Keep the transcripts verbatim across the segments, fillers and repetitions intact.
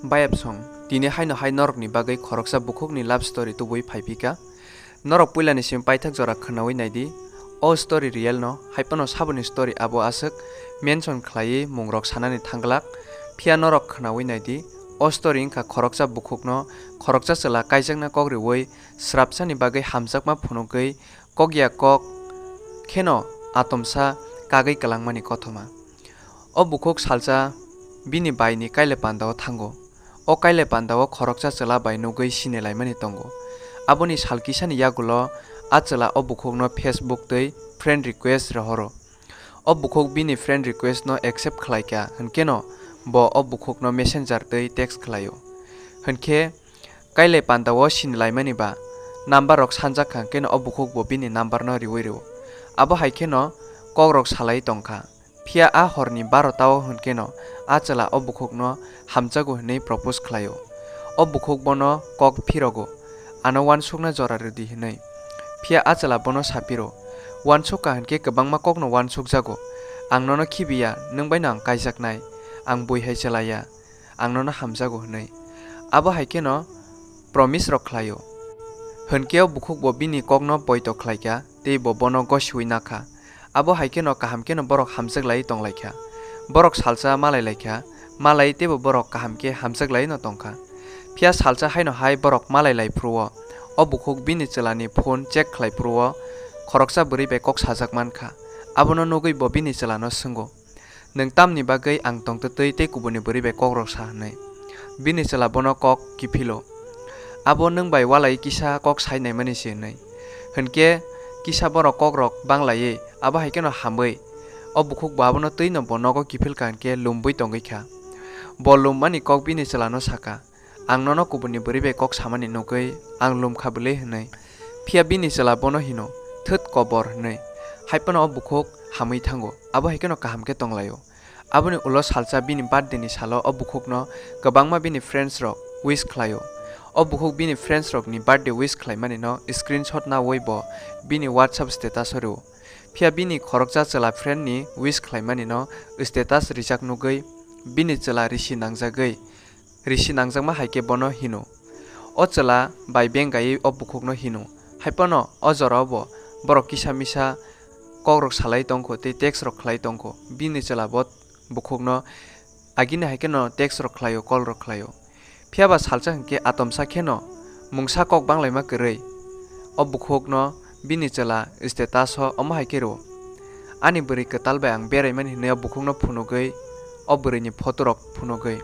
Bayapsong, tini haino hai norokni bagwi khoroksa bukhukni love story tubui phaiphika. Norok puilani simi paithak jora khwnaui naidi. O story real no, hai phano saboni story abo aswk mention khlaiwi mungrok sanani thangglak. Phiya norok khwnaui naidi. O story wngkha khoroksa bukhukno khoroksa chwla kaijakna kok riui srapsani bagwi hamjakma phunugwi kok ya kok kheno atomsa kagwi kwlangmani kothoma. O bukhuk salsa bini baini kailai pandao thango. O kailai pandao khoroksa chwla bai nugwi sinilaimani tongo. Aboni sal kisani yagulo a chwla o bukhukno Facebook twi friend request rohoro. O bukhuk bini friend request no accept khlaikha, hwnkhe no bo o bukhukno messenger twi text khlaio. Hwnkhe kailai pandao sinilaimani ba number rok sanjak kha, hwnkhe no o bukhuk bo bini number no riui rio. Abo hai kheno kok rok salai tongkha. Phiya a horni barota o hwnkhe no a chwla o bukhukno hamjago hwnwi propose khlaio. O bukhuk bono kok phirogo, ano uansukna jora rwdi hwnwi. Phiya a chwla bono saphiro, uansuk kha hwnkhe kwbangma kokno uansukjago. Ang nono khibiya, nwng baino ang kaijaknai. Ang bui hai chwlaiya, ang nono hamjago hwnwi. Abo hai kheno promise rok khlaio. Hwnkhe o bukhuk bo bini kokno poito khlaikha, tei bo bono gosiui nakha. Abo hai kheno kaham kheno borok hamjak lai tonglaikha. Borok salsa malai laikha, malai teibo borok kaham khe hamjak lai no tongkha. Phiya salsa haino hai borok malai lai phuru o, o bukhuk bini chwlani phone check khlai phuru o, khoroksa bwrwi bai kok sajak mankha. Abono nugwi bo bini chwlano swngo, "Nwng tamni bagwi ang tongtwtwi tei kubuni bwrwi bai kokrok sa?" hwnwi. Bini chwla bono kok kiphilo, "Abo nwng bai walai kisa kok sai naimani se," hwnwi. Hwnkhe kisa borok kokrok banglaiwi abo hai kheno hamwi o bukhuk bo abono twino bo nogo kiphilkha hwnkhe lumwi tongwi kha. Bo lummani kok bini chwlano saka, "Ang nono kubuni bwrwi bai kok samani nugwi ang lumkha bwle," hwnwi. Phiya bini chwla bono hino, "Thwt kobor," hwnwi. Hai phano o bukhuk hamwi thango, abo hai kheno kaham khe tonglaio. Aboni ulo salsa bini birthday ni salo o bukhukno kwbangma bini friends rok wish khlaio. O bukhuk bini friends rokni birthday wish khlaimani no screenshot naui bo bini WhatsApp status o rwo. Phiya bini khoroksa chwla friend ni wish khlaimani no status rijak nugwi bini chwla risi nangjagwi risi nangjakma hai khe bono hino. O chwla bai bengaiwi o bukhukno hino. Hai phano o jorao bo borok kisa misa kokrok salai tongkho tei text rok khlai tongkho. Bini chwla bo bukhukno agini hai kheno text rok khlaio, call rok khlaio. Phiya ba salsa hwnkhe atomsa kheno mungsa kok banglaima kwrwi o bukhukno bini chwla status o omo hai khe rwo, "Ani bwrwi kwtal bai ang beraimani," hwnwi o bukhukno phunugwi o bwrwini photo rok phunugwi.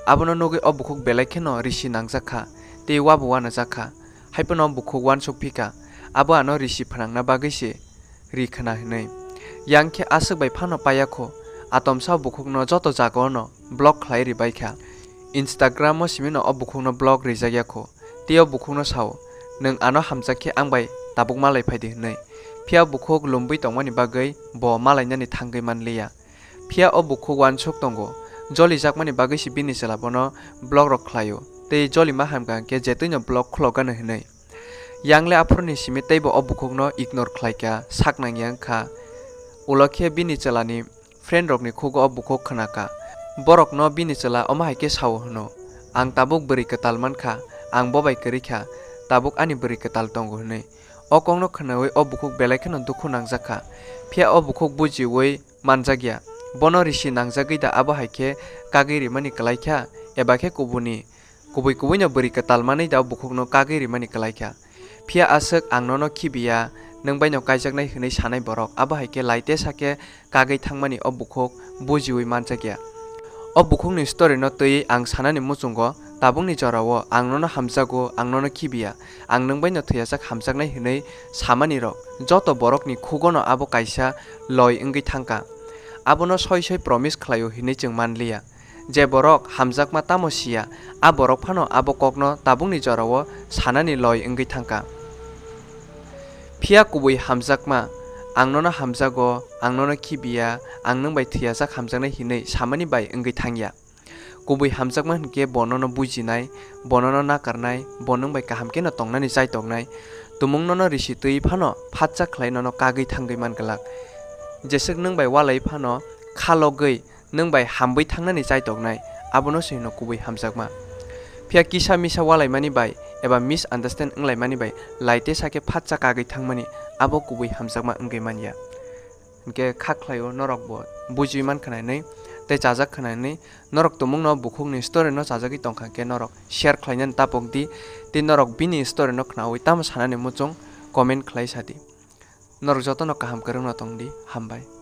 Abono nugwi o bukhuk belai kheno risi nangjak kha tei uabo uanajak kha. Hai phano o bukhuk uansuk phi kha, abo ano risi phnangna bagwi se ri khna hwnwi. Yang khe aswk bai phano paiya kho, atomsa o bukhukno joto jagao no block khlai ri bai kha. Instagram o simi no o bukhukno block rijak ya kho. Tei o bukhukno sao, "Nwng ano hamjak khe ang bai tabuk malai phai di," hwnwi. Phiya o bukhuk lumwi tongmani bagwi bo malainani thangwi man liya. Phiya o bukhuk uansuk tongo, jolijakmani bagwi se bini chwla bono block rok khlaio, tei jolima hamkha hwnkhe je twino block khulokgano hwnwi. Yang le aphuruni simi teibo o bukhukno ignore khlaikha, sak nangya wngkha. Ulo khe bini chwlani friend rokni khugo o bukhuk khnakha. Borokno bini chwla omo hai khe sao hwno, "Ang tabuk bwrwi kwtal mankha, ang bo bai kwrwi kha, tabuk ani bwrwi kwtal tongo," hwnwi. O kokno khnaui o bukhuk belai kheno dukhu nangjak kha. Phiya o bukhuk bujiui manjakya, bono risi nangjagwi da abo hai khe kagwi rimani kwlai kha, eba khe kubuni kubui kubuino bwrwi kwtal manwi da o bukhukno kagwi rimani kwlai kha. Phiya aswk ang nono khibiya, nwng baino kaijaknai hwnwi sanai borok, abo hai khe lai tesa khe kagwi thangmani o bukhuk bujiui manjakya. O bukhukni story no twiwi ang sanani muchungo, tabukni jorao ang nono hamjago, ang nono khibiya, ang nwng baino thwiyasak hamjaknai hwnwi samani rok, joto borokni khugono abo kaisa loi wngwi thangkha. Abono soi soi promise khlaio hwnwi chwng manliya. Je borok hamjakma tamo siya, a borok phano abo kokno tabukni jorao sanani loi wngwi thangkha. Phiya kubui hamjakma, ang nono hamjago, ang nono khibiya, ang nwng bai thwiyajak hamjaknai hinwi samani bai wngwi thangya. Kubui hamjakma hinkhe bo nono bujinai, bo nono nakarnai, bo nwng bai kaham kheno tongnani chai tongnai. Tumung nono risi twi phano phatsa khlai nono kagwi thangwi man glak. Jeswk nwng bai walai phano kha logwi nwng bai hamwi thangnani chaitoknai, abono se hino kubui hamjakma. Phiya kisa misa walaimani bai eba misunderstand wnglaimani bai laite sakhe phatsa kagwi thangmani, abo kubui hamjakma wngwi manya. Hinkhe kha khlaio norokbo bujiwi mankha nai hwnwi tei chajak kha nai hwnwi. Norok tumungno bukhukni story no chajagwi tongkha hinkhe norok share khlainani tapok di, tei norok bini story no khnaui tamo sanani muchung comment khlai sadi. Norok jotono kaham kwrwngno tongdi, hambai.